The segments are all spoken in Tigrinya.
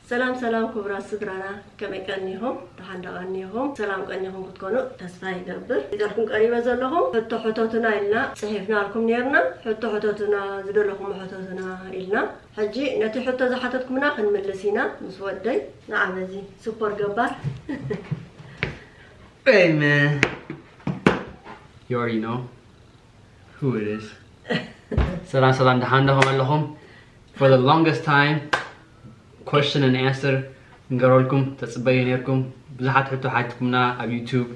ሰላም ሰላም ክቡራት ስድራና፣ ከመይ ቀኒኹም? ደሓን ዶ ቀኒኹም? ሰላም ቀኒኹም ክትኮኑ ተስፋ ይገብር። ይዘልኩም ቀሪበ ዘለኹም ሕቶ ሕቶትና ኢልና ጽሒፍናልኩም ነርና። ሕቶ ሕቶትና ዝደለኹም ሕቶትና ኢልና ሕጂ ነቲ ሕቶ ዝሓተትኩምና ክንምልስ ኢና ምስ ወደይ። ንዓ በዚ ሱፐር ገባር። Hey man, you already know who it is. ሰላም ሰላም፣ ደሓን ዲኹም ኣለኹም? For the longest time, question and answer ንገረልኩም ተጽበዩ ነርኩም። ብዙሓት ሕቶ ሓትኩምና ኣብ ዩቱብ፣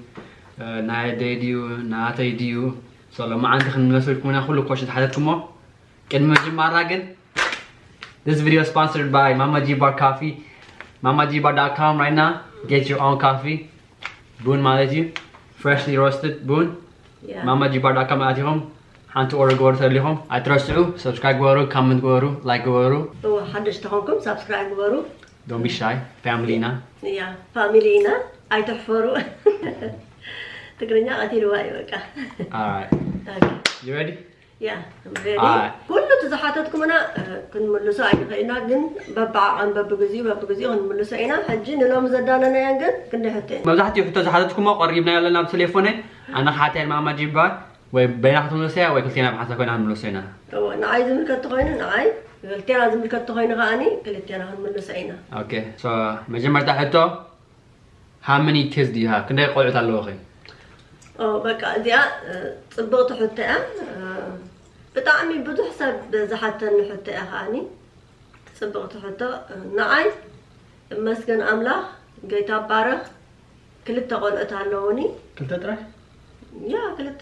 ናይ ኣደይ ድዩ ናተይ ድዩ? ሶ ሎማዓንቲ ክንመለሰልኩም ኢና ኩሉ ኮሽን ዝሓተትኩሞ። ቅድሚ ምጅማርና ግን፣ this video is sponsored by Mama G Bar Coffee. Mama G Bar dot com right now. Get your own coffee. ቡን ማለት እዩ። Freshly roasted ቡን። Mama G Bar dot com ኣቲኹም ሓንቲ ኦርደር ግበሩ ተሊኹም። ኣይትረስዑ፣ ሰብስክራይብ ግበሩ፣ ካመንት ግበሩ፣ ላይክ ግበሩ። እወ፣ ሓደሽ ተኾንኩም ሳብስክራይብ ግበሩ። Don't be shy. ፋሚሊ ኢና። ያ ፋሚሊ ኢና፣ ኣይትሕፈሩ። ትግርኛ ቀቲልዋ እዩ በቃ። Alright. Okay. You ready? ያ I'm ready. Alright. ኩሉ እቲ ዝሓተትኩምና እ፣ ክንምልሶ ኣይንኽእልና፣ ግን በብዓቐን በብግዚኡ በብግዚኡ ክንምልሶ ኢና። ሕጂ ንሎሚ ዘዳለናየን ግን ክንደይ ሕቶ እየን? መብዛሕትኡ ሕቶ ዝሓተትኩሞ ቀሪብና ኣለና ኣብ ቴሌፎነይ። ኣነ ክሓተያ ማማ ጂባ ወይ በይና ክትምልሰያ ወይ ክልቴና ብሓንሳብ ኮይና ክንምልሶ ኢና። እወ፣ ንዓይ ዝምልከት ተኾይኑ ንዓይ፣ ክልቴና ዝምልከት ተኾይኑ ከዓኒ ክልቴና ክንምልሶ ኢና። Okay, so መጀመርታ ሕቶ፣ how many kids do you have? ክንደይ ቆልዑት ኣለውኺ? ኦ፣ በቃ እዚኣ እ፣ ጽብቕቲ ሕቶ እያ። እ፣ ብጣዕሚ ብዙሕ ሰብ ዝሓተኒ ሕቶ እያ ከዓኒ። ጽብቕቲ ሕቶ። እ፣ ንዓይ እመስገን ኣምላኽ፣ ጎይታ ባረኽ፣ ክልተ ቆልዑት ኣለውኒ። ክልተ ጥራይ? ያ ክልተ።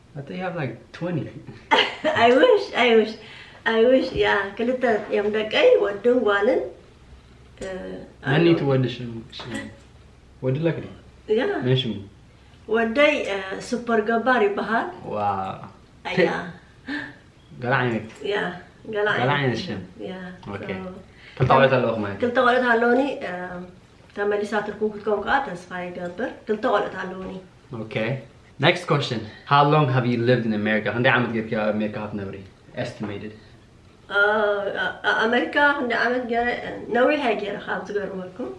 I thought you have like twenty. I wish, I wish, I wish. ያ ክልተ እዮም ደቀይ፣ ወድን ጓልን። እ፣ መን እዩ እቲ ወዲ ሽሙ? ሽሙ? ወዲ ኣለኪ ድዩ? ያ መን ሽሙ? ወደይ እ፣ ሱፐር ገባር ይበሃል። ዋው። ኣያ ገለ ዓይነት ያ ገላ ገለ ዓይነት ሽም። ያ Okay. so፣ ክልተ ቆልዑት ኣለውኺ ማለት እዩ። ክልተ ቆልዑት ኣለውኒ። እ፣ ተመሊሳትልኩም ክትከውን ከዓ ተስፋ ይገብር። ክልተ ቆልዑት ኣለውኒ። Okay. Next question. How long have you lived in America? ክንደይ ዓመት ጌርኪ ኣብ ኣሜሪካ ክትነብሪ? Estimated. እ፣ እ፣ ኣሜሪካ ክንደይ ዓመት ገይረ? ነዊሕ እየ ገይረ ካብ ዝገርመኩም።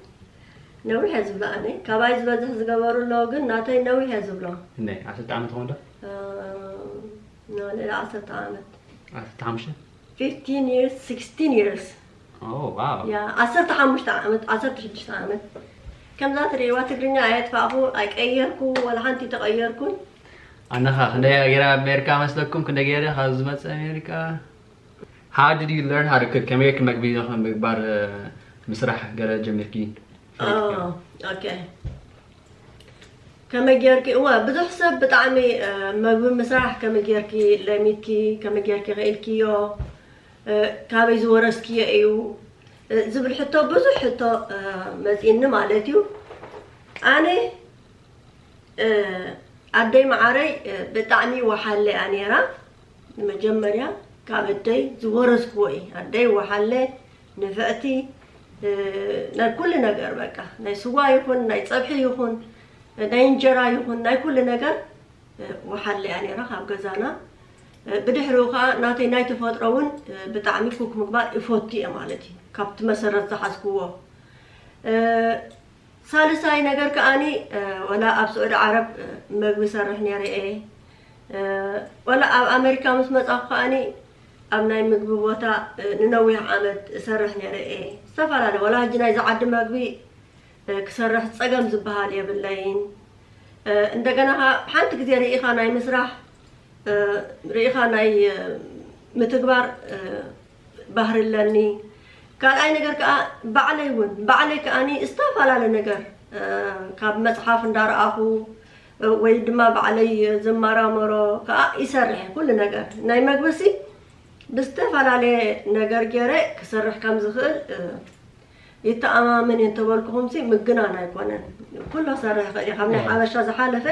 ነዊሕ እየ ዝብሎ ኣነ። ካባይ ዝበዝሕ ዝገበሩ ኣለዉ፣ ግን ናተይ ነዊሕ እየ ዝብሎ። ክንደይ? ዓሰርተ ዓመት ይኸውን ዶ? እ፣ ኖ፣ ልዕሊ ዓሰርተ ዓመት። ዓሰርተ ሓሙሽተ? fifteen years, sixteen years. Oh, wow. ያ ዓሰርተ ሓሙሽተ ዓመት፣ ዓሰርተ ሽዱሽተ ዓመት። ከምዛ ትርእይዋ ትግርኛ ኣየጥፋእኹ፣ ኣይቀየርኩ፣ ወላ ሓንቲ ተቐየርኩን። ኣነኻ ክንደይ ገይረ ኣብ ኣሜሪካ መስለኩም? ክንደይ ገይረ ካብ ዝመጽእ ኣሜሪካ? How did you learn how to cook? ከመይ ጌርኪ መግቢ ምግባር፣ እ፣ ምስራሕ ገለ ጀሚርኪ? ኦ፣ ኦኬ። ከመይ ጌርኪ? እወ፣ ብዙሕ ሰብ ብጣዕሚ፣ እ፣ መግቢ ምስራሕ ከመይ ጌርኪ ለሚድኪ፣ ከመይ ጌርኪ ክኢልክዮ፣ እ፣ ካበይ ዝወረስክዮ እዩ፣ እ፣ ዝብል ሕቶ፣ ብዙሕ ሕቶ፣ እ፣ መጺእኒ ማለት እዩ። ኣነ፣ እ፣ ኣደይ መዓረይ፣ እ፣ ብጣዕሚ ወሓለ እያ ነይራ። መጀመርያ ካብ ኣደይ ዝወረስክዎ እዩ። ኣደይ ወሓለ፣ ንፍዕቲ፣ እ፣ ናይ ኩሉ ነገር በቃ፣ ናይ ስዋ ይኹን፣ ናይ ጸብሒ ይኹን፣ ናይ እንጀራ ይኹን፣ ናይ ኩሉ ነገር፣ እ፣ ወሓለ እያ ነይራ ካብ ገዛና። እ፣ ብድሕሪኡ ከኣ ናተይ ናይ ተፈጥሮ እውን፣ እ፣ ብጣዕሚ ኩክ ምግባር እፈቱ እየ ማለት እዩ። ካብቲ መሰረት ዝሓዝክዎ። እ፣ ሳልሳይ ነገር ከኣኒ፣ እ፣ ወላ ኣብ ስዑዲ ዓረብ፣ እ፣ መግቢ ሰርሕ ነይረ እየ። እ፣ ወላ ኣብ ኣሜሪካ ምስ መጻኹ ከኣኒ ኣብ ናይ ምግቢ ቦታ፣ እ፣ ንነዊሕ ዓመት እሰርሕ ነይረ እየ። ዝተፈላለየ፣ ወላ ሕጂ ናይዚ ዓዲ መግቢ፣ እ፣ ክሰርሕ ጸገም ዝበሃል የብለይን። እ፣ እንደገና ከኣ ሓንቲ ግዜ ርኢኻ ናይ ምስራሕ፣ እ፣ ርኢኻ ናይ፣ እ፣ ምትግባር፣ እ፣ ባህሪ ኣለኒ። ካልኣይ ነገር ከኣ ባዕለይ እውን፣ ባዕለይ ከኣኒ ዝተፈላለየ ነገር፣ እ፣ ካብ መጽሓፍ እንዳረኣኹ፣ እ፣ ወይ ድማ ባዕለይ ዝመራመሮ ከኣ ይሰርሕ እየ ኩሉ ነገር። ናይ መግብሲ ብዝተፈላለየ ነገር ገይረ ክሰርሕ ከም ዝኽእል፣ እ፣ ይተኣማመን እየ እንተበልኩኹምሲ ምግናን ኣይኮነን። ኩሉ ክሰርሕ ይኽእል እየ። ካብ ናይ ሓበሻ ዝሓለፈ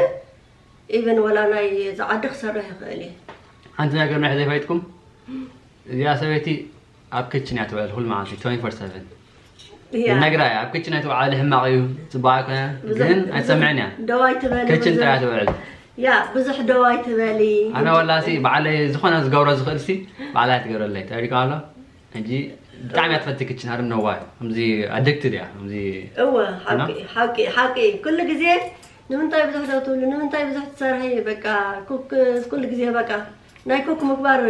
ኢቨን ወላ ናይ ዝዓዲ ክሰርሕ ይኽእል እየ። ሓንቲ ነገር ናይ ዘይፈይጥኩም፣ እዚኣ ሰበይቲ ኣብ ክችን እያ ትውዕል፣ ኩሉ መዓልቲ፣ twenty-four seven። እያ። ነግራ እያ፣ ኣብ ክችን ኣይትውዓሊ፣ ሕማቕ እዩ፣ ጽቡቕ ኣይኮነ፣ ብዙሕ- ግን ኣይትሰምዕን እያ። ደው ኣይትበሊ፣ ክችን ብዙሕ- ጥራይ ትውዕል። ያ፣ ብዙሕ ደው ኣይትበሊ። ኣነ ወላሲ ባዕለይ ዝኾነ ዝገብሮ ዝኽእል ሲ ባዕለይ ትገብረለይ። ተሪካ ኣሎ። ሕጂ ብጣዕሚ እያ ትፈቲ ክችን ኣርነዋ ከምዚ ኣድክትድ እያ ከምዚ እወ ሓቂ ሓቂ ሓቂ ኩሉ ግዜ ንምንታይ ብዙሕ ዶ ትብሉ ንምንታይ ብዙሕ ትሰርሒ በቃ ኩክ ኩሉ ግዜ በቃ ናይ ኩክ ምግባር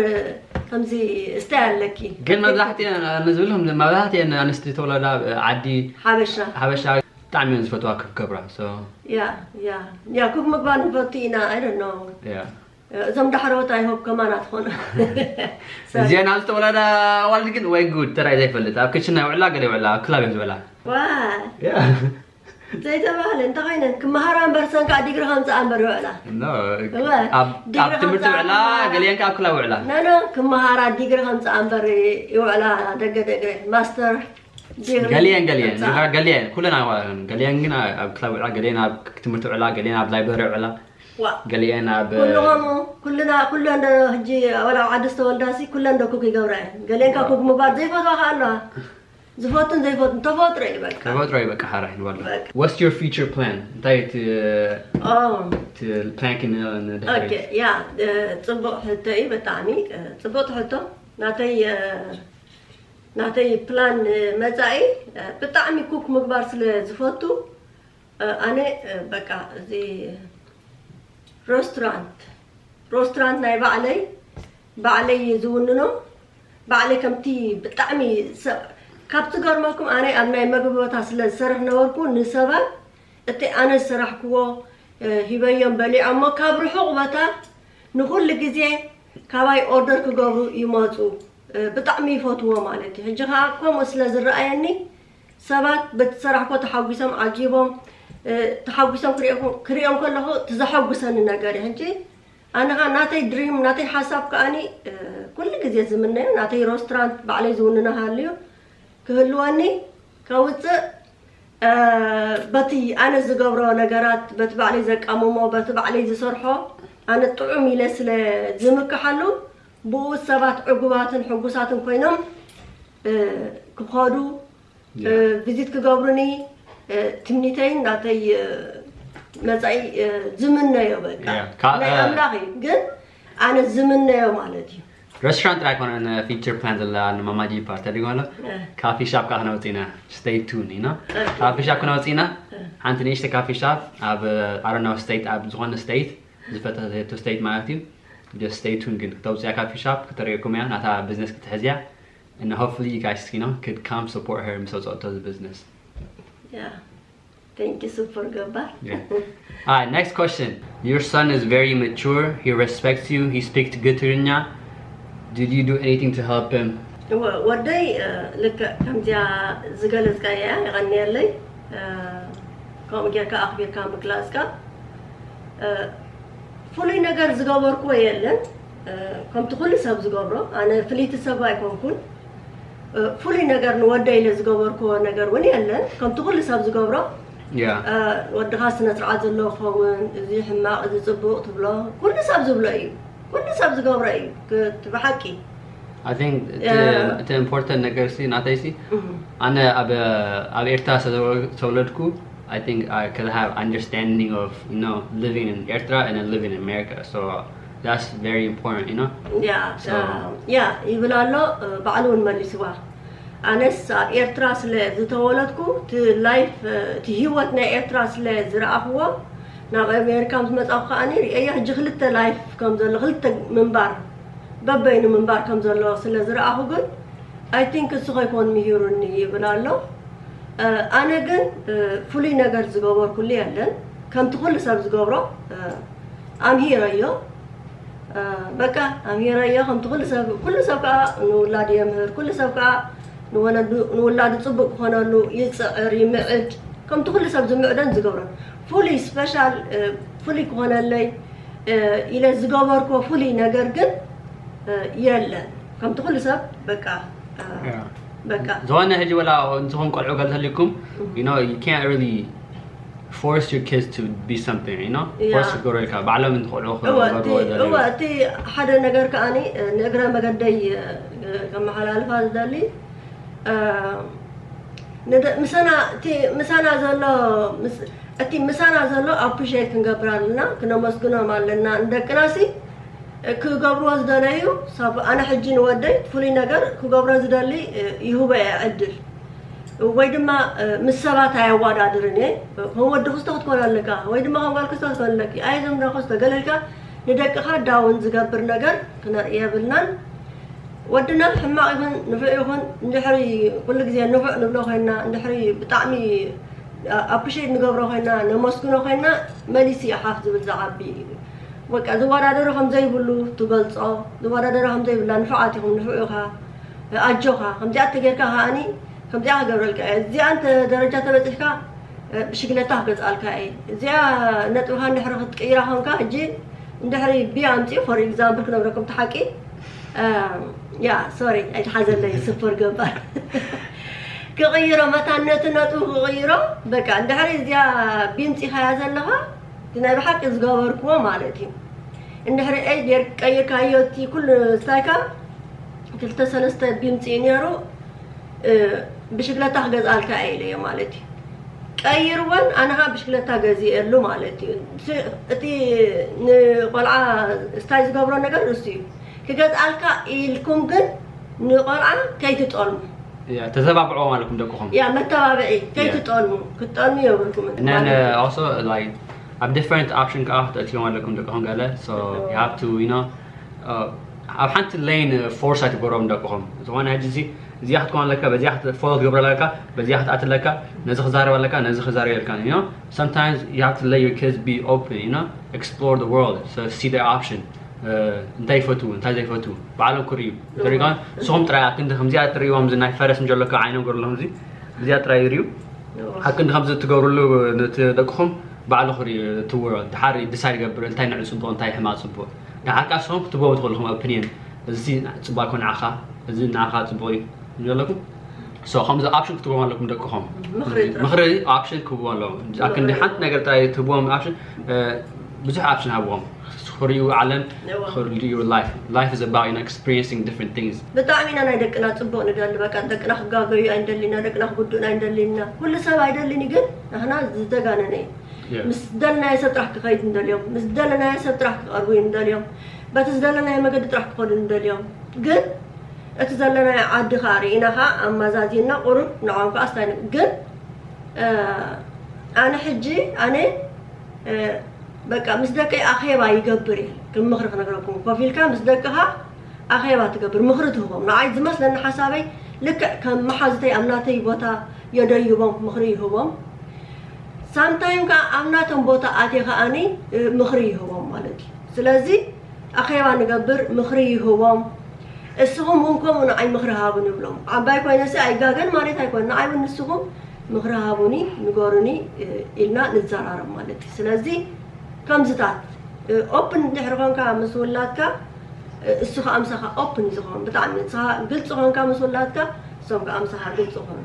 ከምዚ እስታይ ኣለኪ ግን መብዛሕትኡ ንዝብል መብዛሕትኡ ኣንስቲ ተወለዳ ዓዲ ሓበሻ ሓበሻ ብጣዕሚ እዮም ዝፈትዋ ክገብራ ያ ያ ያ ኩክ ምግባር ንፈቱ ኢና I don't know እዞም ዳሕረወት I hope ከማን ኣትኾኑ እዚአን ኣብ ዝተወለዳ ኣዋልድ ግን ወይ ጉድ ተራይ ዘይፈልጥ ኣብ ክችን ናይ ውዕላ ገለ ይውዕላ ኣብ ክላብ እዮም ዝውዕላ ዘይተባህለ እንተኮይነን ክመሃራ እምበር ሰን ከዓ ዲግሪ ከምፅኣ እምበር ይውዕላ ኣብ ትምህርቲ ውዕላ ገሊአን ከዓ ኣብ ክላብ ውዕላ ነነ ክመሃራ ዲግሪ ከምፅኣ እምበር ይውዕላ ደገ ደገ ማስተር ገሊአን ገሊአን ገሊአን ኩለን ገሊአን ግን ኣብ ክላብ ውዕላ ገሊአን ኣብ ትምህርቲ ውዕላ ገሊአን ኣብ ላይብረሪ ውዕላ ገሊአን ኣብ ኩሉ ከምኡ ኩልና ኩለን ዶ ሕጂ ወላ ኣብ ዓዲ ዝተወልዳ ሲ ኩለን ዶ ኩክ ይገብራ እየን ገሊአን ካብ ኩክ ምግባር ዘይፈትዋ ከዓ ኣለዋ ዝፈቱን ዘይፈቱን ተፈጥሮ እዩ በቃ ተፈጥሮ እዩ በቃ ሓራይ ንበሎ What's your future plan እንታይ እቲ ኦ እቲ plan ኪን ንድሕሪ ኦኬ ያ ጽቡቅ ሕቶ እዩ ብጣዕሚ ጽቡቅ ሕቶ ናተይ ናተይ ፕላን መጻኢ ብጣዕሚ ኩክ ምግባር ስለ ዝፈቱ ኣነ በቃ እዚ ሮስትራንት ሮስትራንት ናይ ባዕለይ ባዕለይ ዝውንኖ ባዕለይ ከምቲ ብጣዕሚ ካብ ትገርመኩም ኣነ ኣብ ናይ መግቢ ቦታ ስለ ዝሰርሕ ነበርኩ ንሰባት እቲ ኣነ ዝሰራሕክዎ ሂበዮም በሊዖሞ ካብ ርሑቕ ቦታ ንኹሉ ግዜ ካባይ ኦርደር ክገብሩ ይመፁ ብጣዕሚ ይፈትዎ ማለት እዩ ሕጂ ከዓ ከምኡ ስለ ዝረኣየኒ ሰባት በቲ ሰራሕኮ ተሓጒሶም ዓጊቦም ተሓጒሶም ክሪኦም ከለኹ ትዘሐጉሰኒ ነገር እዩ ሕጂ ኣነ ከዓ ናተይ ድሪም ናተይ ሓሳብ ከዓኒ ኩሉ ግዜ ዝምነዮ ናተይ ሮስትራንት ባዕለይ ዝውንና ሃልዩ ክህልወኒ ከውፅእ በቲ ኣነ ዝገብሮ ነገራት በቲ ባዕለይ ዘቃምሞ በቲ ባዕለይ ዝሰርሖ ኣነ ጥዑም ኢለ ስለ ዝምክሓሉ ብኡ ሰባት ዕጉባትን ሕጉሳትን ኮይኖም ክኸዱ ቪዚት ክገብሩኒ ትምኒተይን ናተይ መፃኢ ዝምነዮ በቃ ናይ ኣምላኽ እዩ ግን ኣነ ዝምነዮ ማለት እዩ ሬስቶራንት ጥራይ ኮነ ፊቸር ፕላን ዘላ ንማማጂ ፓርቲ ኣድርጎ ኣሎ ካፊ ሻፕ ከዓ ክነውፅእ ኢና stay tuned ኢና ካፊ ሻፕ ክነውፅእ ኢና ሓንቲ ንእሽተ ካፊ ሻፕ ኣብ ኣረናው ስቴት ኣብ ዝኾነ ስቴት ዝፈተቶ ስቴት ማለት እዩ just stay tuned ግን ክተውፅያ ካፊ ሻፕ ክተርእየኩም እያ ናታ ቢዝነስ ክትሕዝያ and hopefully you guys you know could come support her ምስ ኣውፅኦቶ እዚ ቢዝነስ Yeah. Thank you super ገባር Yeah. Alright, next question. Your son is very mature. He respects you. He speaks good Tigrinya. Did you do anything to help him? እወ ወደይ ልክዕ ከምዚኣ ዝገለፅካያ የቐንየለይ ከምኡ ጌርካ ኣኽቢርካ ምግላፅካ ፍሉይ ነገር ዝገበርክዎ የለን ከምቲ ኩሉ ሰብ ዝገብሮ ኣነ ፍልይቲ ሰብ ኣይኮንኩን ፍሉይ ነገር ንወደይ ኢለ ዝገበርክዎ ነገር እውን የለን ከምቲ ኩሉ ሰብ ዝገብሮ ወድኻ ስነ ስርዓት ዘለዎ ክኸውን እዚ ሕማቕ እዚ ፅቡቕ ትብሎ ኩሉ ሰብ ዝብሎ እዩ ኩሉ ሰብ ዝገብሮ እዩ እቲ ብሓቂ I think እቲ important ነገር ሲ ናተይ ሲ ኣነ ኣብ ኣብ ኤርትራ ዝተወለድኩ I think I could have understanding of you know living in ኤርትራ and living in America so that's very important you know yeah yeah ይብል ኣሎ ባዕሉ እውን መሊስዋ ኣነስ ኣብ ኤርትራ ስለ ዝተወለድኩ እቲ ላይፍ እቲ ህይወት ናይ ኤርትራ ስለ ዝረኣኽዎ ናብ ኣሜሪካ ምስ መፃኹ ከዓ ርእየ ሕጂ ክልተ ላይፍ ከም ዘሎ ክልተ ምንባር በበይኑ ምንባር ከም ዘሎ ስለ ዝረኣኹ ግን I think እሱ ከይኮን ምሂሩኒ ይብል ኣሎ ኣነ ግን ፍሉይ ነገር ዝገበርኩሉ የለን ከምቲ ኩሉ ሰብ ዝገብሮ ኣምሂረዮ በቃ ኣምሂረዮ ከምቲ ኩሉ ሰብ ኩሉ ሰብ ከዓ ንውላዱ የምህር ኩሉ ሰብ ከዓ ንወለዱ ንውላዱ ፅቡቅ ክኾነሉ ይፅዕር ይምዕድ ከምቲ ኩሉ ሰብ ዝምዕዶን ዝገብሮን ፍሉይ ስፔሻል ፍሉይ ክኾነለይ ኢለ ዝገበርኮ ፍሉይ ነገር ግን የለን ከምቲ ኩሉ ሰብ በቃ በቃ ዝኾነ ሕጂ ወላ እንትኹም ቆልዑ ገለ ተልኩም you know you can't really force your kids to be something you know force ክገብረልካ ባዕሎም እንትቆልዑ እቲ ሓደ ነገር ከዓኒ ንእግረ መገደይ ከመሓላልፋ ዝደሊ ምሳና እቲ ምሳና ዘሎ እቲ ምሳና ዘሎ appreciate ክንገብር ኣለና ክነመስግኖም ኣለና ንደቅና ሲ ክገብርዎ ዝደለዩ ሰብ ኣነ ሕጂ ንወደይ ፍሉይ ነገር ክገብሮ ዝደሊ ይህቦ እየ ዕድል። ወይ ድማ ምስ ሰባት ኣየዋዳድርን እየ። ከም ወዲ ክስቶ ክትኮን ኣለካ ወይ ድማ ከም ጓል ክስቶ ክትኮን ኣለኪ። ኣየ ዘምዳ ክስቶ ገለ ኢልካ ንደቅኻ ዳውን ዝገብር ነገር ክነርኢ የብልናን። ወድና ሕማቕ ይኹን ንፉዕ ይኹን እንድሕሪ ኩሉ ግዜ ንፉዕ ንብሎ ኮይና እንድሕሪ ብጣዕሚ ኣፕሪሼት ንገብሮ ኮይና ነመስግኖ ኮይና መሊሱ እዩ ሓፍ ዝብል ዝዓቢ። በቃ ዝወዳደሮ ከም ዘይብሉ ትገልጾ። ዝወዳደሮ ከም ዘይብላ ንፉዓት ኢኹም ንፉዕ ኢኻ ኣጆኻ ከምዚኣ ተጌርካ ከዓኒ ከምዚኣ ክገብረልካ እየ እዚኣ እንተ ደረጃ ተበፂሕካ ብሽግለታ ክገዝኣልካ እየ። እዚኣ ነጥብኻ እንድሕሪ ክትቅይራ ኮንካ ሕጂ እንድሕሪ ቢ ኣምፂኡ for example ክነግረኩም ተሓቂ ያ ሶሪ ኣይትሓዘለይ ስፖር ገባር ክቕይሮ መታን ነቲ ነጥቡ ክቕይሮ በቃ እንድሕሪ እዚኣ ቢምፂኻያ ዘለኻ እቲ ናይ ብሓቂ ዝገበርክዎ ማለት እዩ። እንድሕሪ ኤይ ጌር ቀይርካዮ እቲ ኩሉ ስታይካ ክልተ ሰለስተ ቢምፂ ነይሩ ብሽግለታ ክገዝኣልካ እየ ኢለዮ ማለት እዩ። ቀይርወን ኣነ ከዓ ብሽግለታ ገዚኤሉ ማለት እዩ። እቲ ንቆልዓ ስታይ ዝገብሮ ነገር እሱ እዩ። ክገዝኣልካ ኢልኩም ግን ንቆልዓ ከይትጠልሙ። ተዘባብዕዎም ኣለኩም ደቅኹም። ያ መተባብዒ ከይትጠልሙ ክትጠልሙ የብልኩምን። And then uh, also like ኣብ different option ከዓ ክትእትዎም ኣለኩም ደቅኹም ገለ so you have to you know uh, ኣብ ሓንቲ ሌን ፎርስ ኣይትገሮም ደቅኹም። ዝኾነ ሕጂ እዚ እዚኣ ክትኮን ኣለካ በዚኣ ፎሎ ክትገብረ ኣለካ በዚኣ ክትኣት ኣለካ ነዚ ክዛረብ ኣለካ ነዚ ክዛረብ የልካ you know sometimes you have to let your kids be open you know explore the world so see their option እንታይ ይፈትዉ እንታይ ዘይፈትዉ ባዕሎም ክርእዩ ተሪጋን ንስኹም ጥራይ ኣክንዲ ከምዚኣ ትርእይዎም እዚ ናይ ፈረስ እንጀለካ ዓይኖም ገርሎም እዚ እዚኣ ጥራይ ይርእዩ ኣክንዲ ከምዚ ትገብርሉ ነቲ ደቅኹም ባዕሉ ክርእዩ ትውሮ ድሓር ዲሳይድ ይገብር እንታይ ንዕ ፅቡቅ እንታይ ሕማቅ ፅቡቅ ድሓር ካ ንስኹም ክትቦም ትኽእልኹም ኦፒኒየን እዚ ፅቡቅ ኣይኮን ንዓኻ እዚ ንዓኻ ፅቡቅ እዩ ዘለኩም so ከምዚ ኦፕሽን ክትቦም ኣለኩም ደቅኹም ምኽሪ ኦፕሽን ክህብዎ ኣለዎ ኣክንዲ ሓንቲ ነገር ጥራይ ትህብዎም ኦፕሽን ብዙሕ ኦፕሽን ሃብዎም ክርእዩ ዓለም ክርእዩ life life is about you know experiencing different things ብጣዕሚ ኢና ናይ ደቅና ፅቡቅ ንደሊ በቃ ደቅና ክጋገዩ ኣይንደሊና ደቅና ክጉድኡና ኣይንደሊና ኩሉ ሰብ ኣይደልን እዩ ግን ንሕና ዝተጋነነ እዩ ምስ ደልናዮ ሰብ ጥራሕ ክኸይድ ንደልዮም ምስ ደለናዮ ሰብ ጥራሕ ክቐርቡ እዩ ንደልዮም በቲ ዝደለናዮ መገዲ ጥራሕ ክኸዱ ንደልዮም ግን እቲ ዘለናዮ ዓዲ ከዓ ርኢና ከዓ ኣመዛዚንና ቁሩብ ንዖም ከዓ ስታይ ግን ኣነ ሕጂ ኣነ በቃ ምስ ደቀይ ኣኼባ ይገብር እየ ከም ምኽሪ ክነግረኩም ኮፍ ኢልካ ምስ ደቅኻ ኣኼባ ትገብር ምኽሪ ትህቦም ንዓይ ዝመስለኒ ሓሳበይ ልክዕ ከም መሓዙተይ ኣብ ናተይ ቦታ የደይቦም ምኽሪ ይህቦም ሳምታይም ከዓ ኣብ ናቶም ቦታ ኣትየ ከዓኒ ምኽሪ ይህቦም ማለት እዩ ስለዚ ኣኼባ ንገብር ምኽሪ ይህቦም እስኹም እውን ከምኡ ንዓይ ምኽሪ ሃቡኒ ይብሎም ዓባይ ኮይነሲ ኣይጋገን ማለት ኣይኮነ ንዓይ እውን ንስኹም ምኽሪ ሃቡኒ ንገሩኒ ኢልና ንዘራረብ ማለት እዩ ስለዚ ከምዝታት ኦፕን እንድሕር ኮንካ ምስ ውላድካ እሱ ከዓ ምሳኻ ኦፕን እዩ ዝኸውን ብጣዕሚ ንስኻ ግልፂ ኮንካ ምስ ውላድካ እሶም ከዓ ምሳኻ ግልፂ ኮኑ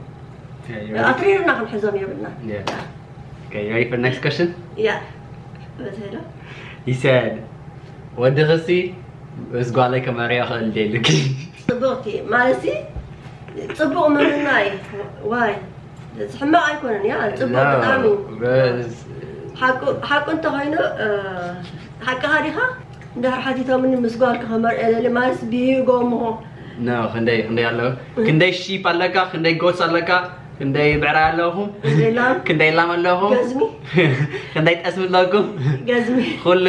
ኣትሪርና ክንሕዞም የብልና Okay, you ready for the next question? Yeah. Let's head up. He said, ወዲ ክሲ ምስ ጓለይ ከመርዮ ክእል ደልክ ጽቡቕቲ ማለትሲ ጽቡቕ ምምናይ ዋይ ሕማቕ ኣይኮነን ያ ጽቡቕ ብጣዕሚ ሓቁ እንተኮይኑ ሓቅኻ ዲኻ እንድሕር ሓቲቶምኒ ምስ ጓልክ ከመርዮ ደሊ ማለትስ ብይጎምኹ ክንደይ ክንደይ ኣለዎ ክንደይ ሺፕ ኣለካ ክንደይ ጎትስ ኣለካ ክንደይ ብዕራይ ኣለኹም ክንደይ ላም ኣለኹም ገዝሚ ክንደይ ጠስሚ ኣለኩም ገዝሚ ኩሉ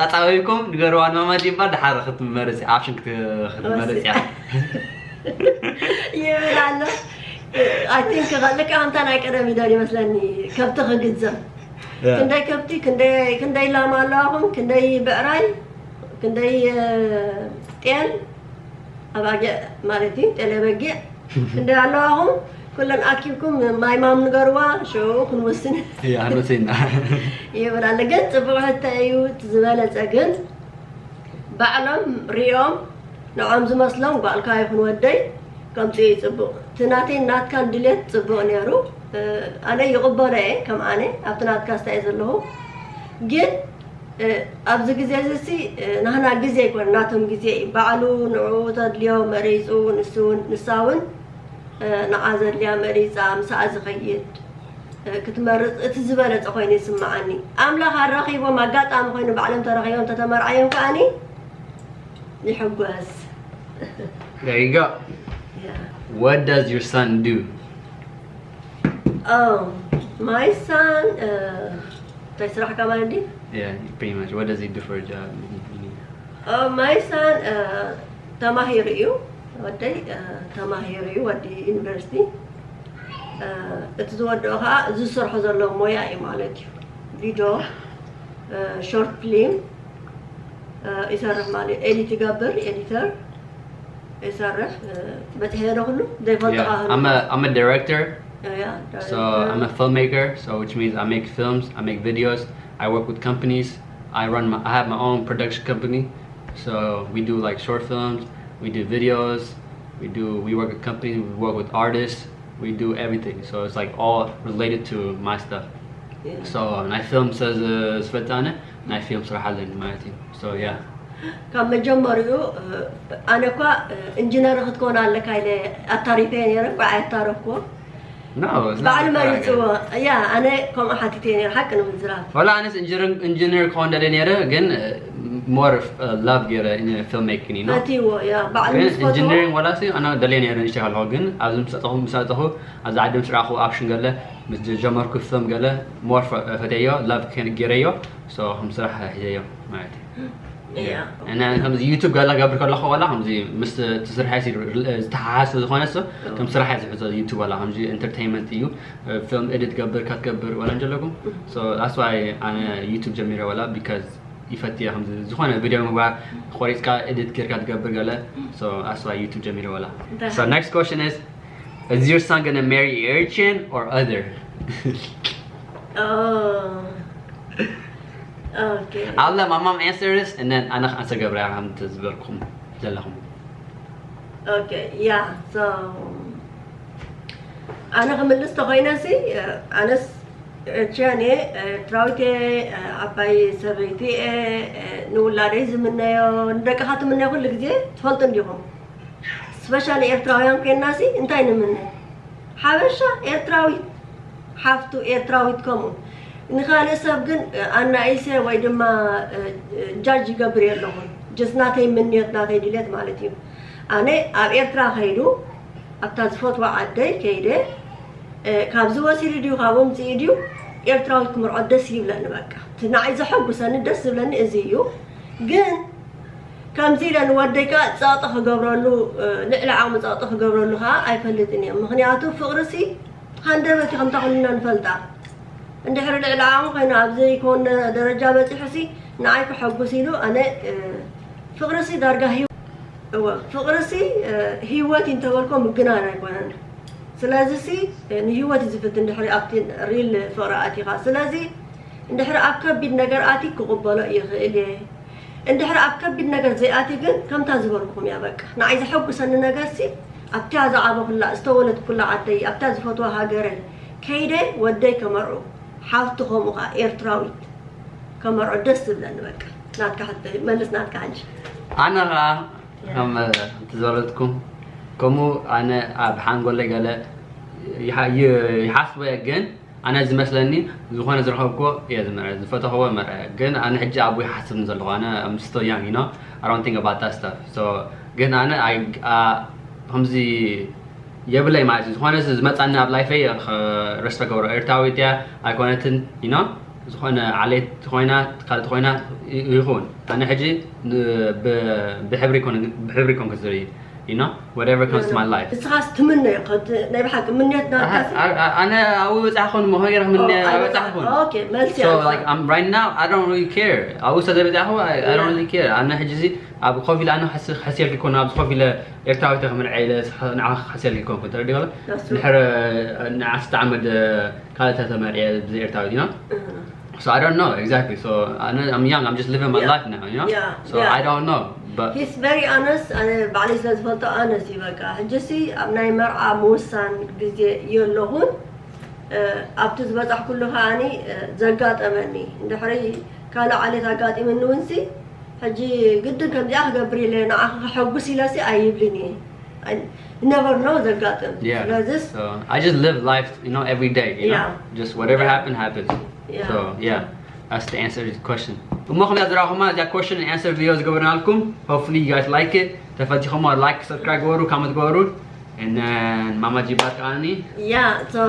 ኣጻጻቢብኩም ንገርዋ ንማማ ዲባ ድሓር ክትመርጽ ኣፕሽን ክትመርጽ እያ ይብል ኣሎ I think ልክዕ ከምታ ናይ ቀደም ይደል ይመስለኒ ከብቲ ክግዘም ክንደይ ከብቲ ክንደይ ላም ኣለኹም ክንደይ ብዕራይ ክንደይ ጤል ኣባጊዕ ማለት እዩ ጤለ በጊዕ ክንደይ ኣለዋኹም ኩለን ኣኪብኩም ማይ ማም ንገርዋ ሸው ክንወስን ክንወስና ይብል ኣሎ ግን ፅቡቅ ሕተ እዩ ዝበለፀ ግን ባዕሎም ሪኦም ንዖም ዝመስሎም ጓልካ ይኹን ወደይ ከምፅኡ እዩ ፅቡቅ እቲ ናተይ ናትካን ድሌት ፅቡቅ ነይሩ ኣነ ይቕበሎ እየ ከም ኣነ ኣብቲ ናትካ ስታይ ዘለኹ ግን ኣብዚ ግዜ እዚ ሲ ናህና ግዜ ይኮነ ናቶም ግዜ እዩ ባዕሉ ንዕኡ ተድልዮ መሪፁ ንስውን ንሳውን ንዓ ዘድልያ መሪፃ ምሳኣ ዝኸይድ ክትመርፅ እቲ ዝበለፀ ኮይኑ ይስምዓኒ ኣምላኽ ኣራኺቦም ኣጋጣሚ ኮይኑ ባዕሎም ተረኺቦም ተተመርዓዮም ከዓኒ ይሕጎስ። There you go. Yeah. What does your son do? Oh, my son, uh, እንታይ ስራሕካ ማለት ድዩ? Yeah, pretty much. What does he do for a job? Oh, my son, uh, ተማሂሩ እዩ። ወደይ uh, ተማሂሩ እዩ፣ ወዲ ዩኒቨርሲቲ። Uh, እቲ ዝወደኦ ከዓ እዚ ዝሰርሖ ዘሎ ሞያ እዩ ማለት እዩ። ቪድዮ፣ uh, ሾርት ፊልም uh, ይሰርሕ ማለት እዩ። ኤዲት ይገብር፣ ኤዲተር ይሰርሕ። Uh, በፂሐ ዶ ኩሉ ዘይፈልጦ Yeah, I'm a I'm a director. Yeah, So I'm a filmmaker. So which means I make films, I make videos, I work with companies. I run my I have my own production company. So we do like short films, we do videos, we do we work with companies, we work with artists, we do everything. So it's like all related to my stuff. Yeah. So ናይ ፊልም ስለ ዝፈትነ ናይ ፊልም ስራሕ ኣለኒ ማለት እዩ። So yeah. ካብ መጀመሪኡ uh, ኣነ እኳ uh, ኢንጂነር ክትኮን ኣለካ ኢለ ኣታሪፈ ነረ፣ እኳ ኣየታረፍኩዎ። No, it's not ባዕሉ like that. መሪፅዎ። ያ፣ ኣነ ከምኡ ሓቲተ ነረ፣ ሓቂ ንምዝራብ። ወላ ኣነስ ኢንጂነር ኢንጂነር ክኾን ደለ ነረ፣ ግን more love ገይረ ፊልም ሜኪንግ ነው። ፈትዎ። ያ፣ ባዕሉ ግን ምስ ፈትዎ። ኢንጂነሪንግ ወላ ሲ ኣነ ደለ ነረ ንሽተ ካልሆ፣ ግን ኣብዚ ምስ ኣጠኹ ምስ ኣጠኹ ኣብዚ ዓዲ ምስ ረኣኹ ኣፕሽን ገለ ምስ ጀመርኩ ፊልም ገለ more ፈተዮ፣ ላቭ ገይረዮ። So ከም ስራሕ ሒዘዮ ማለት እዩ። ያ። እና ከምዚ ዩቱብ ገለ ገብር ከለኹ ወላ ከምዚ ምስ ትስርሐ ዝተሓሓስ ዝኾነ ስ ከም ስራሕ ዝሕዞ ዩቱብ ወላ ከምዚ ኢንተርቴይንመንት እዩ። ፊልም ኤዲት ገብር ካትገብር ወላ እንጀለኩም። So that's why ኣነ ዩቱብ ጀሚረ ወላ because ይፈትየ ከምዚ ዝኾነ ቪድዮ ምግባር ቆሪፅካ ኤዲት ጌርካ ትገብር ገለ። So that's why ዩቱብ ጀሚረ ወላ። So next question is is your son gonna marry Eritrean or other? Oh. Okay. I'll let my mom answer this and then ኣነ ክኣንሰር ገብረ ከም ዝበልኩም ዘለኹም። Okay, yeah. So ኣነ ክምልስ ተኮይነ ሲ ኣነስ ኤርትራያን እየ፣ ኤርትራዊት እየ፣ ዓባይ ሰበይቲ እየ። ንውላደይ ዝምነዮ ንደቅኻ ትምነዮ ኩሉ ግዜ ትፈልጡ እንዲኹም። ስፔሻሊ ኤርትራውያን ኮይና ሲ እንታይ ንምነ? ሓበሻ ኤርትራዊት ሓፍቱ ኤርትራዊት ከምኡ ንኻልእ ሰብ ግን ኣናኢሰ ወይ ድማ ጃጅ ይገብር የለኹን። ጀስ ናተይ ምንዮት ናተይ ድሌት ማለት እዩ። ኣነ ኣብ ኤርትራ ከይዱ ኣብታ ዝፈትዋ ዓደይ ከይደ ካብዚ ወሲዱ ድዩ ካብኡ ምፅኡ ድዩ ኤርትራዊት ክምርዖ ደስ ይብለኒ። በቃ እቲ ንዓይ ዘሐጉሰኒ ደስ ዝብለኒ እዚ እዩ። ግን ከምዚ ኢለ ንወደይ ከዓ ፀቕጢ ክገብረሉ ልዕሊ ዓቕሚ ፀቕጢ ክገብረሉ ከዓ ኣይፈልጥን እየ። ምክንያቱ ፍቕሪ ሲ ሃንደበት እዩ ከምታ ኩልና ንፈልጣ። እንድሕሪ ልዕሊ ዓቕሚ ኮይኑ ኣብ ዘይኮነ ደረጃ በፂሑ ሲ ንዓይ ክሐጉስ ኢሉ ኣነ ፍቕሪ ሲ ዳርጋ ህይወት እወ ፍቕሪ ሲ ህይወት እዩ እንተበልኮ ምግናን ኣይኮነን። ስለዚ ሲ ንህይወት እዩ ዝፍትን እንድሕሪ ኣብቲ ሪል ፍቕሪ ኣቲኻ። ስለዚ እንድሕሪ ኣብ ከቢድ ነገር ኣቲ ክቕበሎ ይኽእል እየ። እንድሕሪ ኣብ ከቢድ ነገር ዘይኣቲ ግን ከምታ ዝበልኩም እያ በቃ። ንዓይ ዘሐጉሰኒ ነገር ሲ ኣብቲያ ዝዓበኹላ ዝተወለድኩላ ዓደይ ኣብታ ዝፈትዋ ሃገረይ ከይደ ወደይ ከመርዑ ሓፍቲ ከምኡ ከዓ ኤርትራዊት ከመርዑ ደስ ዝብለኒ በቃ። ናትካ ሕቶ መልስ ናትካ ሕጂ። ኣነ ከዓ ከም እቲ ዝበለትኩም ከምኡ ኣነ ኣብ ሓንጎለይ ገለ ይሓስቦ እየ ግን ኣነ ዝመስለኒ ዝኾነ ዝረኸብኩዎ እየ ዝመርዐ ዝፈተኽዎ መርዐ ግን ኣነ ሕጂ ኣብኡ ይሓስብ ዘለኹ ኣነ ምስቶ ያንግ ዩ ኖ ኣሮንቲንግ ኣባት ዳት ስታፍ ሶ ግን ኣነ ከምዚ የብለይ ማለት እዩ ዝኾነ ዝመፃኒ ኣብ ላይፈይ ረስተ ገብሮ ኤርትራዊት እያ ኣይኮነትን ዩ ኖ ዝኾነ ዓሌት ኮይና ካልእ ኮይና ይኹን ኣነ ሕጂ ብሕብሪ ኮን ክዝርኢ you know whatever comes to my life እስኻስ ትምነዮ ናይ ብሓቂ ምንዮት ናትካ ኣነ ኣብኡ በፃሕኹን መሆይረ ምነ በፃሕኹን ኦኬ መልሲ so like I'm right now I don't really care ኣብኡ ስለ በፃሕኹ I don't really care ኣነ ሕጂ እዚ ኣብ ኮፍ ኢለ ኣነ ሕስየልኪ ኮን ኣብዚ ኮፍ ኢለ ኤርትራዊት ክምርዐ ኢለ ንዓ ክሕስየልኪ ኮንኩ ተረዲኦ ድሕሪ ንዓ ስተ ዓመት ካልእ ተተመርዐ ብዘይ ኤርትራዊት you know So I don't know exactly. So I know, I'm young. I'm just living my Yeah. life now. You know. Yeah, So yeah. I don't know. But He's very honest. ኣነ ባዕለይ ስለ ዝፈልጦ ኣነስ እዩ በቃ ሕጂ ሲ ኣብ ናይ መርዓ ምውሳን ግዜ የለኹን። ኣብቲ ዝበፃሕኩሉ ከዓኒ ዘጋጠመኒ እንድሕሪ ካልእ ዓሌት ኣጋጢምኒ እውን ሲ ሕጂ ግድን ከምዚኣ ክገብር ኢለ ንዓኻ ከሐጉስ ኢለ ሲ ኣይብልን እየ። You never know ዘጋጥም yeah. ስለዚስ So I just live life, you know, every day. You know, Yeah. just whatever Yeah. happened happened. Yeah. So yeah, that's the answer to the question. እሞ ከምዛ ዝረኣኹማ እዚኣ question and answer video ዝገበርናልኩም, hopefully you guys like it. ተፈቲኹሞ like subscribe ገበሩ፣ comment ገበሩ። And then ማማ ጂባ ከዓኒ Yeah, so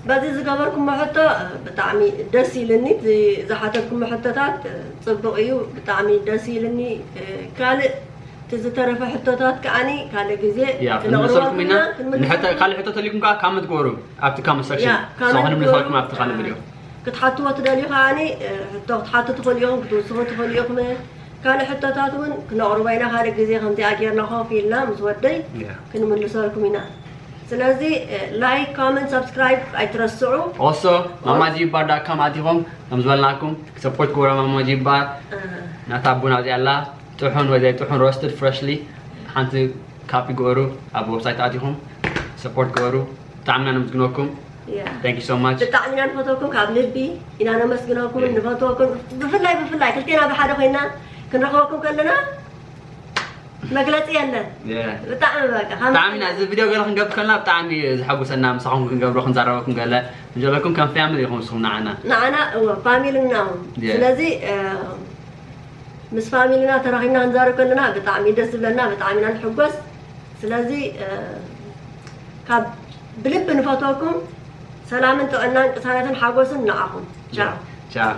በዚ ዝገበርኩሞ ሕቶ ብጣዕሚ ደስ ኢልኒ። ዝሓተትኩሞ ሕቶታት ጽቡቕ እዩ፣ ብጣዕሚ ደስ ኢልኒ። ካልእ እቲ ዝተረፈ ሕቶታት ከዓኒ ካልእ ግዜ ያ ክንመልሰልኩም ኢና። ካልእ ሕቶ ተልዩኩም ከዓ comment ገበሩ ኣብቲ comment section። ክንምልሰልኩም ኣብቲ ካልእ video ክትሓትዎ ትደልዩ ከዓኒ ሕቶ ክትሓቱ ትኽእሉ ኢኹም፣ ክትውስኹ ትኽእሉ ኢኹም። ካልእ ሕቶታት እውን ክነቕርቦ ኢና። ካልእ ግዜ ከምዚኣ ጌርና ኮፍ ኢልና ምስ ወደይ ክንምልሰልኩም ኢና። ስለዚ like, comment, subscribe ኣይትረስዑ። Also ማማጂ ባር dot com ኣቲኹም ከም ዝበልናኩም support ግበሩ። ማማጂ ባር ናታ ቡና እዚኣ ኣላ፣ ጥሑን ወይ ዘይጥሑን roasted freshly ሓንቲ copy ግበሩ። ኣብ website ኣቲኹም support ግበሩ። ብጣዕሚ ኢና ነመስግነኩም። Thank you so much። ብጣዕሚ ኢና ንፈትወኩም፣ ካብ ልቢ ኢና ነመስግነኩም፣ ንፈትወኩም። ብፍላይ ብፍላይ ክልቴና ብሓደ ኮይና ክንረኽበኩም ከለና መግለፂ የለን። ብጣዕሚ በቃ ብጣዕሚ ኢና እዚ video ገለ ክንገብር ከለና ብጣዕሚ እዩ ዘሐጉሰና። ምሳኹም ክንገብሮ ክንዛረበኩም ገለ ንጀለኩም ከም family ኢኹም ንስኹም ንዓና። ንዓና እወ family እና እዮም። ስለዚ ምስ family ና ተራኺብና ክንዛረብ ከለና ብጣዕሚ ደስ ዝብለና፣ ብጣዕሚ ኢና ንሕጎስ። ስለዚ ካብ ብልቢ ንፈትወኩም። ሰላምን ጥዕናን ቅሳነትን ሓጎስን ንዓኹም። ቻው። ቻው።